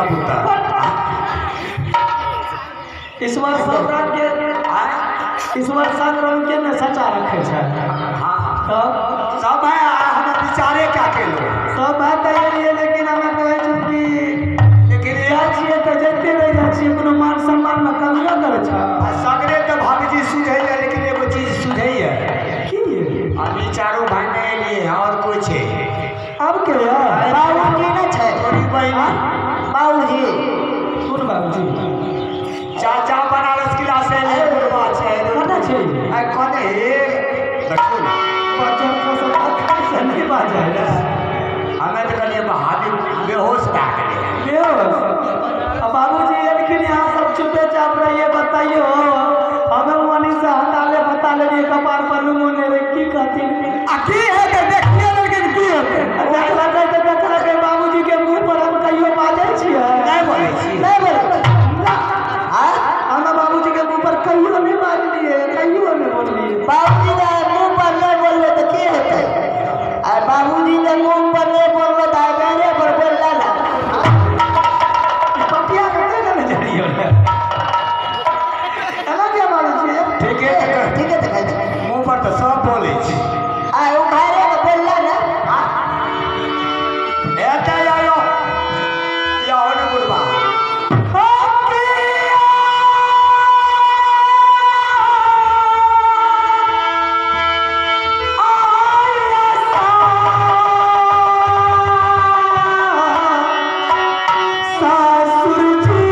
कबूतर। ईश्वर सब रंग के, ईश्वर सब रंग के ने सचा रखे छै। हाँ। तब सब भाई हमें विचारे क्या केलो सब भाई तऽ एलियै, लेकिन हमे कहै छी कि लेकिन जाइ छियै तऽ जइते रहि जाइ छियै, कोनो मान सम्मानमे कमियो करै छै। आ सगरे तऽ भाभीजी सुझैए, लेकिन एगो चीज सुझैए। की? अभी चारू भाई नहि एलियै, और कोइ छै? आब के यऽ? बाबूजी नहि छै? तोरी बहिनी। बाबूजी। कोन बाबूजी? चाचा बनारस किला से एलै, बुढ़वा छै। कोना छै? आ कोने हे, देखू ने। बच्चा खसल से नहि बाजै। हमे तऽ कहलियै भाभी बेहोश भए गेलै। बेहोश? आ बाबूजी एलखिन, यहाँ सब चुपे चाप रहिए। बताइयो, हमे मनी से हटा ले बता लेलिए, कपार पर लुमो ने रे, की कहथिन? आ की हेतै? देखिए लेकिन की हेतै? देखलकै तऽ देखलकै। बाबूजी के मुँह पर हम कहियो बाजै छियै? नहि बोलै छी। नहि बोलै? हम बाबूजी के मुँह पर कहियो नहि बाजलियै, कहियो नहि बोललियै। बाबूजी के मुँह पर नहि बोलबै तऽ की हेतै? आ बाबूजी के मुँह पर नहि बोलबै तऽ आइ मेरे पर बोलला ने। पटिया के नहि ने जानियो ने, एना किया बाजै छियै? ठीके तऽ। ठीके तऽ कहै छी। मुँह पर तऽ सब बोलै छै। आ ओ घरे के बोलला ने। एतऽ आयो, आहो ने बुढ़बा। सासुर जी,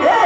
ए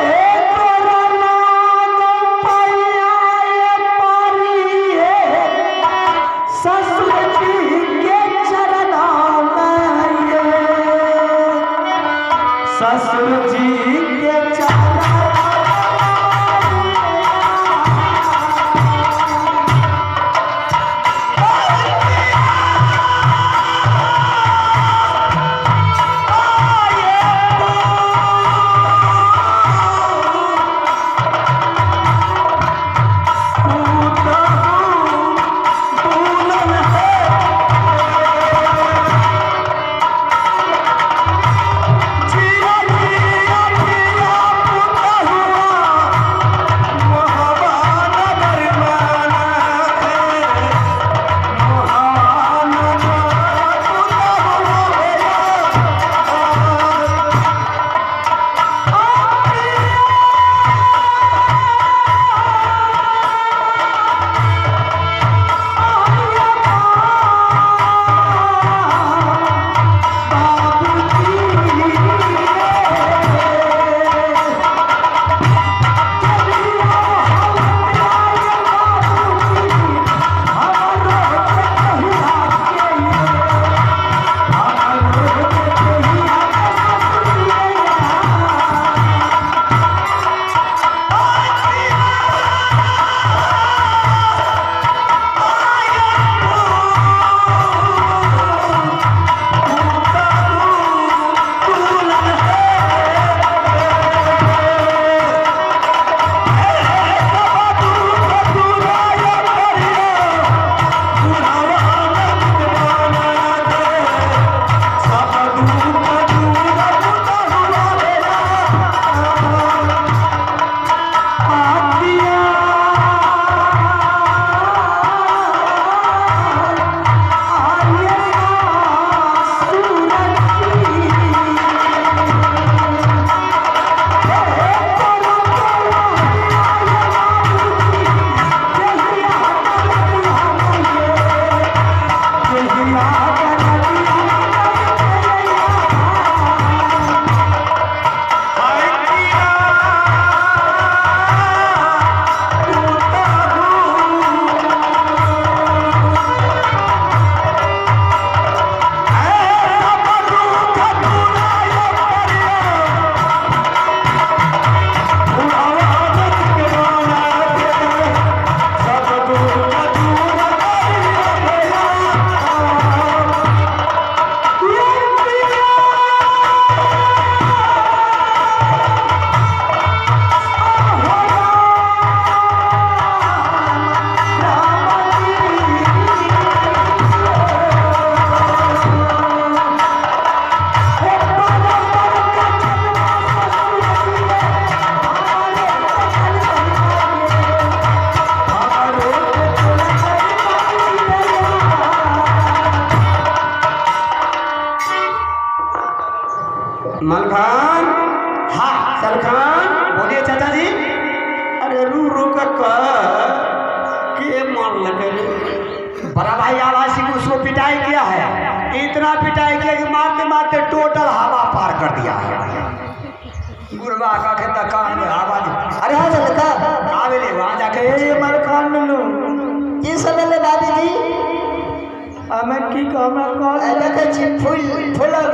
हमरा कहल देखै छी फूल फूलल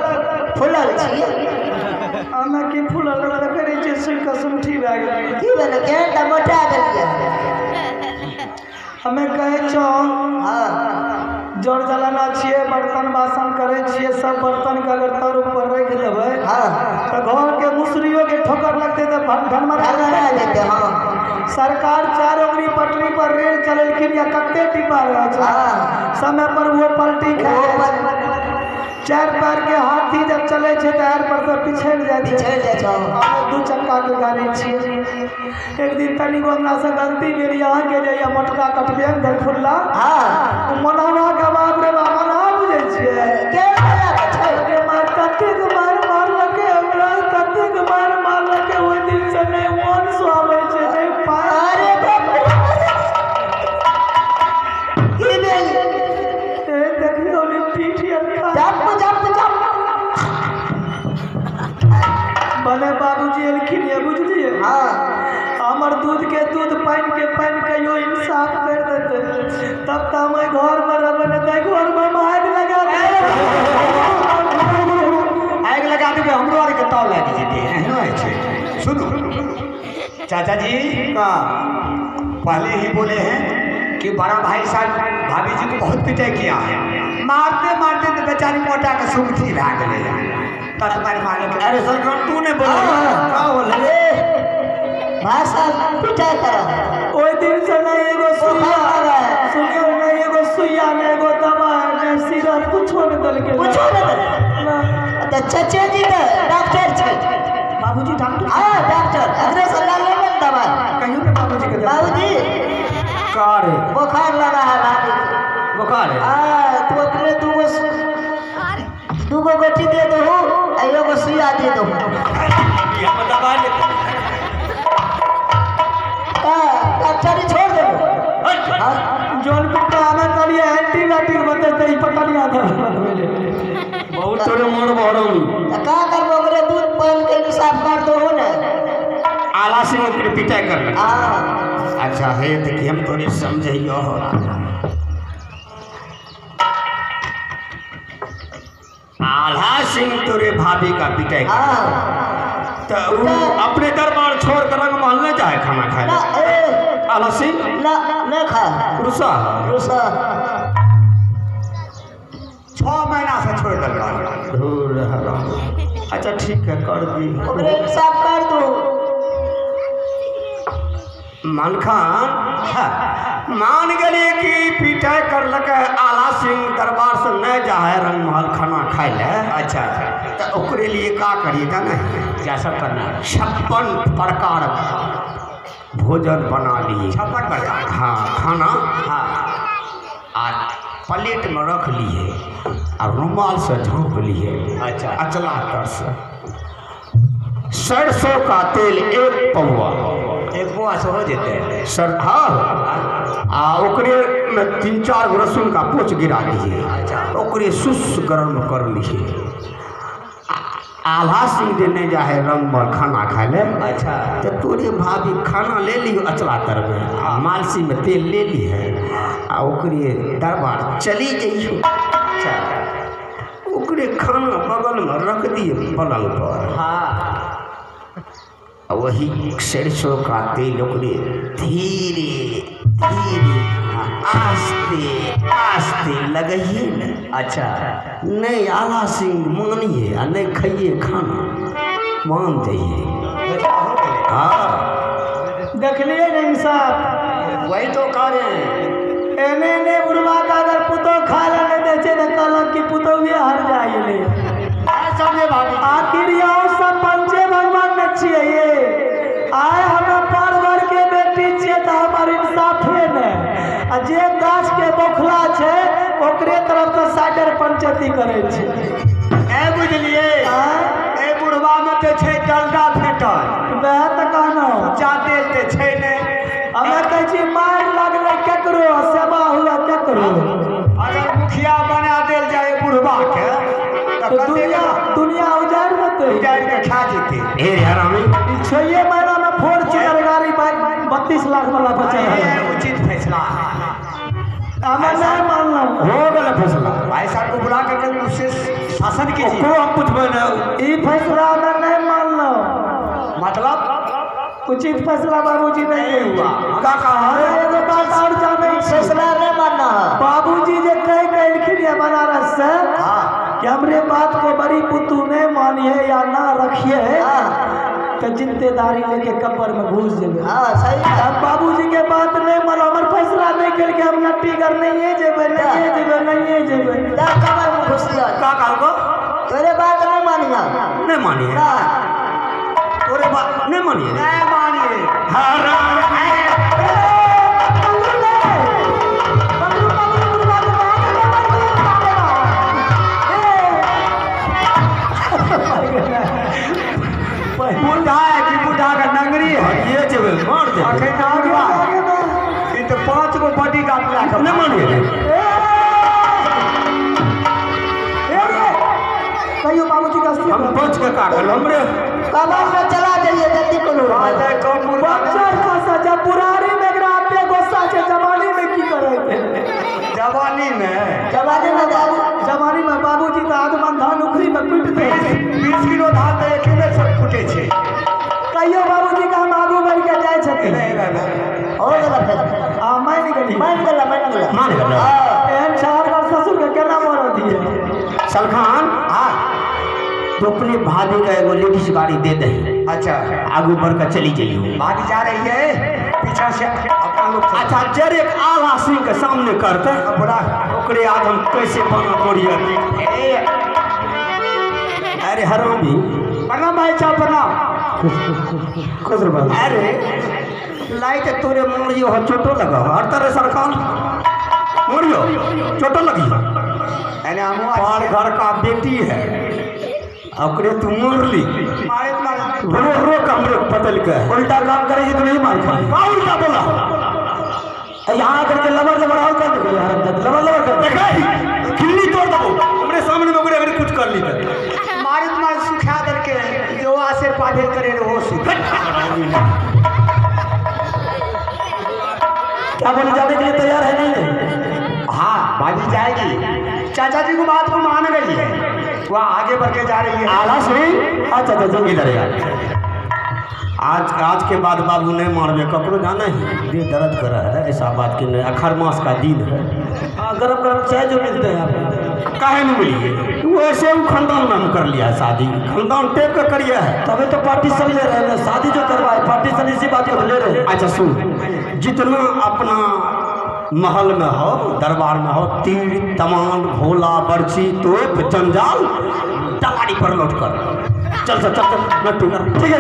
फूलल छी। हमे की फूलल देखै रहै छियै सुखि कऽ सुंठी भए गेलै। की भेलै केहन तऽ मोटा गेलियै। हमे कहै छौ हाँ जर जलाना छियै बर्तन बासन करै छियै सब बर्तन के अगर तर ऊपर राखि देबै हाँ तऽ घर के मुसरियो के ठोकर लगतै तऽ भनभना जेतै। हाँ सरकार 4 उंगली पटरी पर रेल चलेलखिन या कते डिब्बा रहै छै समय पर वो पलटी खाइ जाइ छै। 4 पैर के हाथी जब चलै छै तऽ आर पर से पिछड़ि जाइ छै। 2 चक्का के गाड़ी छियै। एक दिन तनिगो हमरा से गलती भेल अहाँके जे मोटका कटबे दरखुल्ला मनावा के बाप रे बाप मना बुझै छियै कतेक मार मारलकै हमरा कतेक मार मारलकै ओहि दिन से नहि मोन सुहाबै छै नहि पाइ। देखियौ ने पीठ बने बाबूजी एलखिन ये बुझलियै। हमर दूध के दूध पानि के पानि कहियो इंसाफ कर देतै तब तऽ हम घर में रहबै नहि तऽ घर में हम आगि लगा देबै। आगि लगा देबै हमरो आरके ताव लागि जेतै। एहनो होइ छै। सुनू चाचा जी का पहले ही बोले हैं कि बड़ा भाई साहब भाभी जी को बहुत पिटाई किया है। मारते मारते तो बेचारी मोटा के सुमठी भए गेलै। तर मारि मारे। अरे सरकार तू नहीं बोल का बोले भाई साहब पिटाई कर। ओहि दिन से नहीं एगो सुइया सुनियो नहीं एगो सुइया नहीं एगो दवा नहीं सिरप कुछो नहीं देलकै कुछो नहीं देलकै। तऽ चचे जी तऽ डॉक्टर छै। बाबूजी डॉक्टर? हाँ डॉक्टर एकरे से ला लेबै ने दवा। कहियो ने बाबूजी के। बाबूजी का रे बुखार लगा है भाभी के। बुखार है? हाँ तू अपने दूगो गोटी दे दहु आ एगो सुइया दे दहु। हम दवा ले डॉक्टरी छोड़ देबो। जौन कुत्ता हमें कहलिए एंटीबायोटिक बतेतै ई पता नहीं आता बहुत तोरे मोर बहरौनी। का करबो ओकरे दूध पानि के इंसाफ कर दहो ने। आला सिंह ओकरे पिटाई कर। हाँ अच्छा है देखिए हम तोरे समझइयो हो। आल्हा सिंह तोरे भाभी का पिटाई कर तो वो अपने दरबार छोड़ कर रंग महल नहीं जाए खाना खाए। आल्हा सिंह ना नहीं खा रुसा रुसा 6 महीना से छोड़ दल। अच्छा ठीक है कर दी ओकरे इंसाफ कर दो। मानखान मान गए कि पिटाई कर लक आला सिंह दरबार से नहीं जाए रंग महल खाना खाए ले। अच्छा तो ओकरे लिए का करिए जाने क्या सब करना है? 56 प्रकार भोजन बना लिए। 56 प्रकार? हाँ खाना। हाँ आ प्लेट में रख लिए और रुमाल से झाँप लिए। अच्छा अचला तर से सरसों का तेल 1 पौआ 1 पौआ से हो जेते सर। हाँ आ ओकरे में 3-4 गो रसुन का पोच गिरा दिए। अच्छा ओकरे सुस गर्म कर लिए। आल्हा सिंह जे नहीं जाए रंग में खाना खाए ले। अच्छा तो तोरे भाभी खाना ले ली अचला तर में आ मालसी में तेल ले ली है आ ओकरे दरबार चली जइयो। अच्छा ओकरे खाना बगल में रख दिए पलंग पर। हाँ वही सरसों का तेल ओकरे धीरे धीरे आस्ते आस्ते लगइए ने। अच्छा नहीं आला सिंह मानिए आ नहीं खाइए खाना मान जाइए। हाँ देखलिए ने इंसाफ वही तो कह रहे हैं। एने ने बुढ़वा का अगर पुतोह खा ले नहीं दै छै तऽ कहलक कि पुतोहुए हर जाइ। समझे भाभी आखिर यहो सब पंचे भगवान ने छियै ये आय हमें पर घर के बेटी छियै तऽ हमर इंसाफे ने आ जे गाछ के बोखला छै ओकरे तरफ से साइडर पंचायती करै छै। ए बुझलिए ए बुढ़वा में तऽ छै डलडा फेटल वएह तऽ कहलहुँ ऊँचा तेल तऽ छै नहि। हमे कहै छी मारि लगलै केकरो सेवा हुआ केकरो। अगर मुखिया बना देल जाए बुढ़वा के तो दुनिया उजाड़ देतै उजाड़ के खा जेतै। ए रे हरामी 6 महीना में फोर्च्यूनर गाड़ी 32 लाख वाला बचल है। उचित फैसला। हम नहीं मानलहुँ। हो गया फैसला। भाई साहब को बुला करके उससे शासन कीजिए। को हम पूछबे ना ई फैसला हम नहीं मानलहुँ। मतलब उचित फैसला बाबूजी नहीं हुआ। का कहा एगो बात और जानै छी, फैसला नहीं मानना है। बाबूजी जे कह के एलखिन बनारस से कि हमरे बात को बड़ी पुतू नहीं मानिए या ना रखिए तो जिम्मेदारी लेके कब्र में घुस जेबे। हाँ सही है। हम बाबूजी के बात नहीं मानो, हमर फैसला नहीं केल के हम नट्टीगर नहीं जेबे, नहीं जेबे, नहीं जेबे। जा कब्र में घुस जा। का कहलको? तोरे बात नहीं मानिया। नहीं मानिए। ना तोरे बात नहीं मानिए। नहीं मानिए। बूढ़ा है कि बूढ़ा का नंगरी है ये जेबे मार दे। अखन आगे ई तो 5 गो बॉडी गार्ड राख नहीं मानिए। कहियो बाबूजी का हम बच के का करल हमरे कबर में चला जाइए जल्दी कोनो बच्चा खासा जब बुरारी में एकरा आते गुस्सा छै जवानी में की करे जवानी में बाबू जवानी में बाबूजी त आदमन धान उखरी में पीट दे 20 किलो धान त एक बेर सब फूटे छै। कहियो बाबूजी का हम आगू बढ़ के जाय छथिन। नहीं नहीं हो गेल फैसला। आ मान गेली मान गेला मान गेला मान गेला। एहन छाड़ ससुर के केना मर दिए। सलखान हां तो अपने भाभी का एगो लेडीज गाड़ी दे दे। अच्छा आगू बढ़कर चली जाइए। भाभी जा रही है पीछा से अपना लोग। अच्छा जर एक आला सिंह के सामने करते बोला ओकरे आज हम कैसे बना तोड़िए। अरे हरामी प्रणाम भाई साहब प्रणाम। खुश रहो। अरे लाइट तोरे मोरियो हो चोटो लगा हर तरह सरकार मोरियो चोटो लगी। अरे हम पार घर का बेटी है ओकरे तू मोरली मारे रो रो के हमरे बदल के उल्टा काम करेगी तो नहीं मार खाएगी। का उल्टा बोला यहाँ आकर के लबर लबर और कर दे लबर लबर कर देखै खिल्ली तोड़ दबो हमरे सामने में ओकरे अगर कुछ कर ली त मारे मार सुखा दर के जो आसिर पाभे करे हो सुख। क्या बोले जाने के लिए तैयार है नहीं? हाँ भाभी जाएगी। चाचा जी को बात को मान गई है, वह आगे बढ़ के जा रही है। आला सिंह अच्छा अच्छा इधर यार आज आज के बाद बाबू नहीं मारबे ककरो जाना ही दे दर्द कर है ऐसा बात कि नहीं। अखर मास का दिन है। हाँ गरम गरम चाय जो मिलते हैं आपको काहे नहीं मिली वो ऐसे वो खानदान में हम कर लिया है शादी खानदान टेप का करिए है तभी तो पार्टीशन ले रहे हैं शादी जो करवाए पार्टीशन इसी बात को ले रहे हैं। अच्छा सुन जितना अपना महल में हो दरबार में हो तीर तमान भोला बर्छी तोप जंजाल तलाड़ी पर लौट कर चल चल चल चल नट्टू कर ठीक है।